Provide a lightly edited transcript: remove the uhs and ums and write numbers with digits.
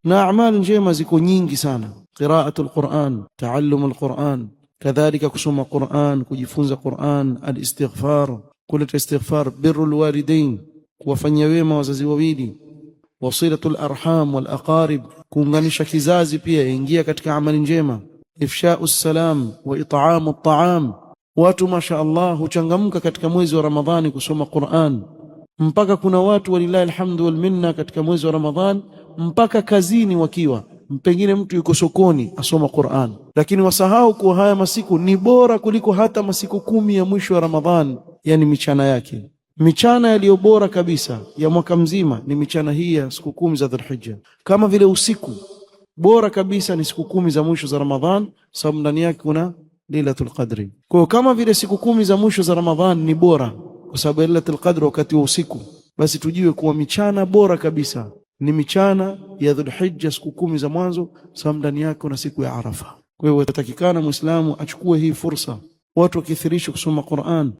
Na amali njema ziko nyingi sana, qiraatul Quran, taallumul Quran, kadhalika kusoma Quran, kujifunza Quran, alistighfar, kuleta istighfar, birrul walidain, kuwafanyia wema wazazi wawili, wasilatul arham wal aqarib, kuunganisha kizazi pia ingia katika amali njema, ifshau salam wa it'amu at'am. Watu masha Allah huchangamka katika mwezi wa Ramadhani kusoma Quran, mpaka kuna watu walillahi alhamdu wal minna katika mwezi wa Ramadhani mpaka kazini wakiwa pengine mtu yuko sokoni asoma Quran, lakini wasahau kuwa haya masiku ni bora kuliko hata masiku 10 ya mwisho wa Ramadhan, yani michana yake. Michana yaliyo bora kabisa ya mwaka mzima ni michana hii ya siku 10 za Dhulhijja, kama vile usiku bora kabisa ni siku 10 za mwisho za Ramadhan, sababu ndani yake kuna Lailatul Qadri. Kwa kama vile siku 10 za mwisho za Ramadhan ni bora kwa sababu ya Lailatul Qadri wakati wa usiku, basi tujue kuwa michana bora kabisa ni michana ya Dhulhijja, siku 10 za mwanzo, sababu ndani yake kuna siku ya Arafa. Kwa hiyo watakikana Muislamu achukue hii fursa, watu wakithirisha kusoma Qur'an.